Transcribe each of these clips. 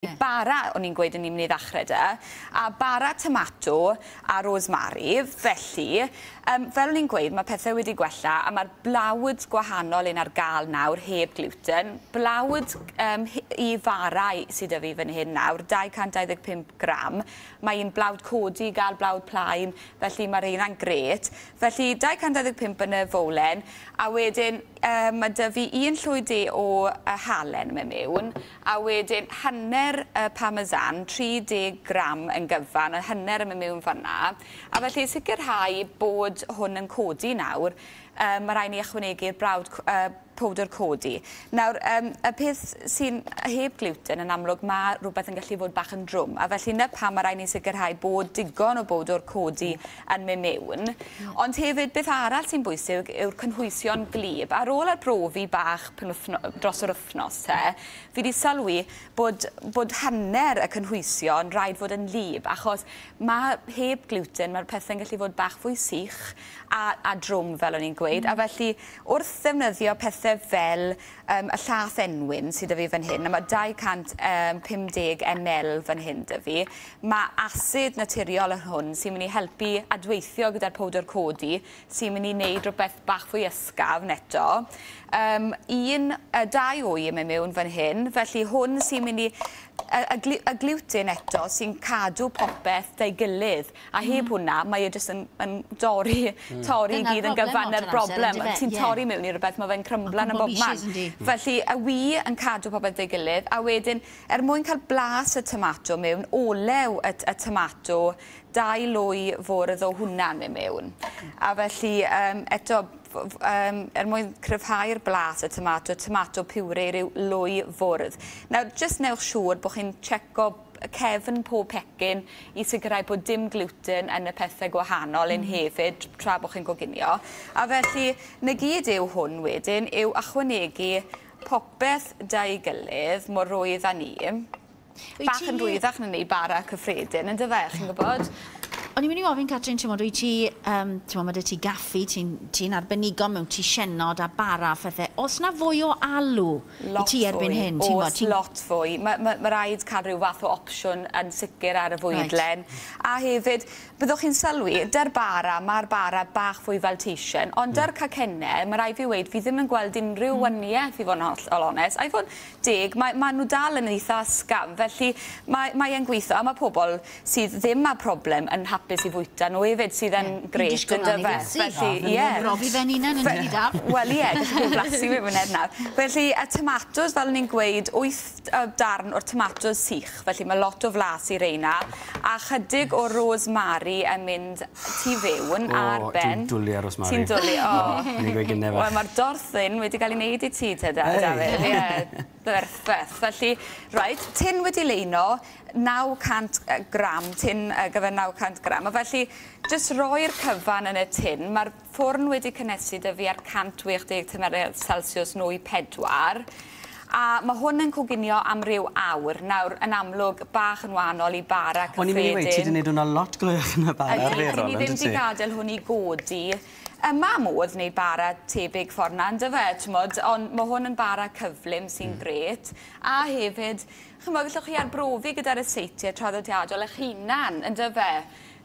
Bara, o'n i'n gweud o'n i'n mynd i ddechrau 'da, a bara tomato a rosemary, felly, fel o'n i'n gweud, mae pethau wedi gwella, a mae'r blawd gwahanol un ar gael nawr, heb gluten. Blawd i fara sydd 'da fi fan hyn nawr, 225 gram. Mae un blawd codi gael blawd plaen, felly mae'r rheina'n grêt. Felly 225 yn y fowlen, a wedyn mae 'da fi un llwy de o halen mewn mewn, a wedyn hanner y parmesan, 30 gram yn gyfan, a hanner yn mynd mewn fan'na. A felly sicrhau bod hwn yn codi nawr, mae rhaid ni ychwanegu'r blawd powdr codi. Nawr, y peth sy'n heb gluten yn amlwg, mae rhywbeth yn gallu fod bach yn drwm, a felly 'na pam mae rhaid ni sicrhau bod digon o bowdr codi yn mynd mewn. Ond hefyd, beth arall sy'n bwysig yw'r cynhwysion gwlyb. Ar ôl arbrofi bach dros yr wythnos te, fi wedi sylwi bod hanner y cynhwysion rhaid fod yn wlyb, achos mae heb gluten, mae'r pethau'n gallu fod bach fwy sych a drwm, fel o'n i'n gweud. A felly, wrth ddefnyddio pethau fel y llath enwyn sydd 'da fi fan hyn, a mae 250 ml fan hyn 'da fi, mae asid naturiol yn hwn sy'n mynd i helpu adweithio gyda'r powdr codi, sy'n mynd i wneud rhywbeth bach fwy ysgafn eto. 2 wy yn mynd mewn fan hyn, felly hwn sy'n mynd i y gluten eto sy'n cadw popeth 'da'i gilydd, a heb hwnna mae e jyst yn dorri torri i gyd yn gyfan. Na'r broblem, ti'n torri mewn i rhywbeth, mae fe'n crymblan yn bob man. Felly y wy yn cadw popeth 'da'i gilydd, a wedyn er mwyn cael blas y tomato mewn, olew y tomato, 2 lwy fwrdd o hwnna'n mynd mewn. A felly eto er mwyn cryfhau'r blas y tomato, tomato puree rhyw lwy fwrdd. Nawr, jyst newch siŵr bod chi'n checo cefn pob pecyn i sicrhau bod dim gluten yn y pethau gwahanol un hefyd tra bod chi'n coginio. A felly, 'na gyd yw hwn wedyn, yw ychwanegu popeth 'da'i gilydd mor rwydd â ni. Bach yn rwyddach na ni bara cyffredin, yndyfe, chi'n gwybod? O'n i'n mynd i ofyn, Catrin, ti'n modd, wyt ti, ti'n modd, mae 'da ti gaffi, ti'n arbenigo mewn teisennod a bara a phethau. Oes 'na fwy o alw i ti erbyn hyn? Oes, lot fwy. Mae rhaid cael rhyw fath o opsiwn yn sicr ar y fwydlen. A hefyd, byddwch chi'n sylwi, 'da'r bara, mae'r bara bach fwy fel teisen, ond 'da'r cacennau, mae rhaid fi weud, fi ddim yn gweld unrhyw wahaniaeth i fod yn hollol onest. A i fod deg, mae nhw dal yn eitha ysgafn, felly mae e'n gweithio, a mae pobl sydd ddim â problem yn hapus i fwyta nhw hefyd, sydd yn grêt, yndyfe? Felly, ie. Brofi fe'n hunan yn dydi, Daf? Wel, ie, gallu bod blasu fi fan nawr. Felly, y tomatos, fel o'n i'n gweud, 8 darn o'r tomatos sych, felly mae lot o flas i reina, a chydig o rosemary yn mynd tu fewn ar ben. Dwi'n dwlu ar rosemary. Ti'n dwlu, o. Ni'n gweud gynne fach. Wel, mae'r dorthyn wedi cael ei wneud i ti, te, Dafydd. Ie, berffaith. Felly, reit, tin wedi leino, 900 gram, tin gyfer 900 gram. A felly, jyst roi'r cyfan yn y tin. Mae'r ffwrn wedi cynhesu 'da fi ar 160 tymheredd Celsius nwy 4. A mae hwn yn coginio am ryw awr. Nawr, yn amlwg, bach yn wahanol i bara cyffredin. O'n i'n mynd i weud, ti wedi gwneud hwnna lot gloiach na bara arferol, Ni ddim wedi gadael hwn i godi. Mae modd wneud bara tebyg ffordd 'na, yndyfe, t'mod, ond mae hwn yn bara cyflym sy'n grêt. A hefyd, chimod, gallwch chi arbrofi gyda'r ryseitiau traddodiadol eich hunan, yndyfe?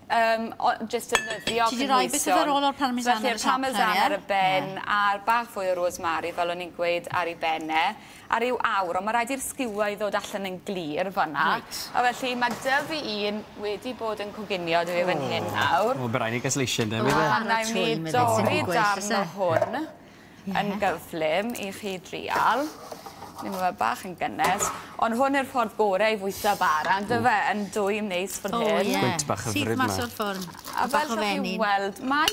Jyst defnyddio Ti 'di rhoi beth oedd ar ôl o'r parmesan ar y Felly'r parmesan ar y ben, a'r bach fwy o rosemary, fel o'n i'n gweud, ar ei ben e. A ryw awr, ond mae rhaid i'r sgiwau i ddod allan yn glir fan'na. A felly mae 'da fi un wedi bod yn coginio 'da fi fan hyn nawr. O, bydd rhaid ni gael sleisio ynddo, bydd e? A wnawn ni dorri darn o hwn yn gyflym i chi drial. Ni mae bach yn gynnes, ond hwn yw'r ffordd gorau i fwyta bara, yndyfe, yn dwym neis fan hyn. Gwynt bach hyfryd Syth mas o'r ffwrn. A fel ydych chi weld, mae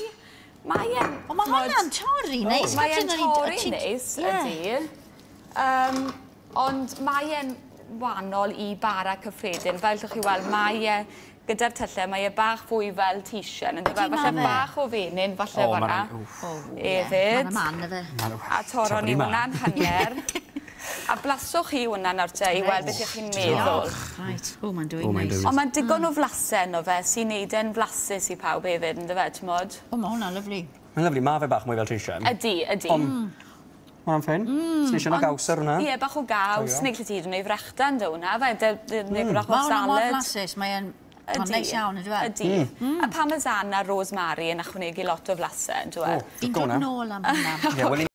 e'n... O, mae hwnna'n torri neis. Mae e'n torri neis, ydy. Ond mae e'n wahanol i bara cyffredin. Fel ydych chi weld, mae e gyda'r tyllau, mae e bach fwy fel teisen, yndyfe? Falle bach o fenyn, falle fan'na. Hefyd. Mae'n man, ife. A torron ni hwnna'n hanner. A blaswch chi hwnna nawr te i weld beth ych chi'n meddwl. Reit, o, mae'n dwyn neis. Ond mae'n digon o flasau yno fe sy'n neud e'n flasus i pawb hefyd, yndyfe, t'mod? O, mae hwnna'n lyfli. Mae'n lyfli, mae fe bach mwy fel teisen. Ydy, ydy. Ond Mae'n ffein. Slisio o gaws ar hwnna. Ie, bach o gaws, neu lle ti hyd yn oed frechdan dy hwnna, fe, neu bach o Mae hwnna mor salad. flasus, mae'n neis iawn, yndyw e? Ydy. A parmesan a rosemary yn ychwanegu lot o flasau, yndyw e? O, Fi'n lico dod hwnna. nôl am hwnna. Ie, wel,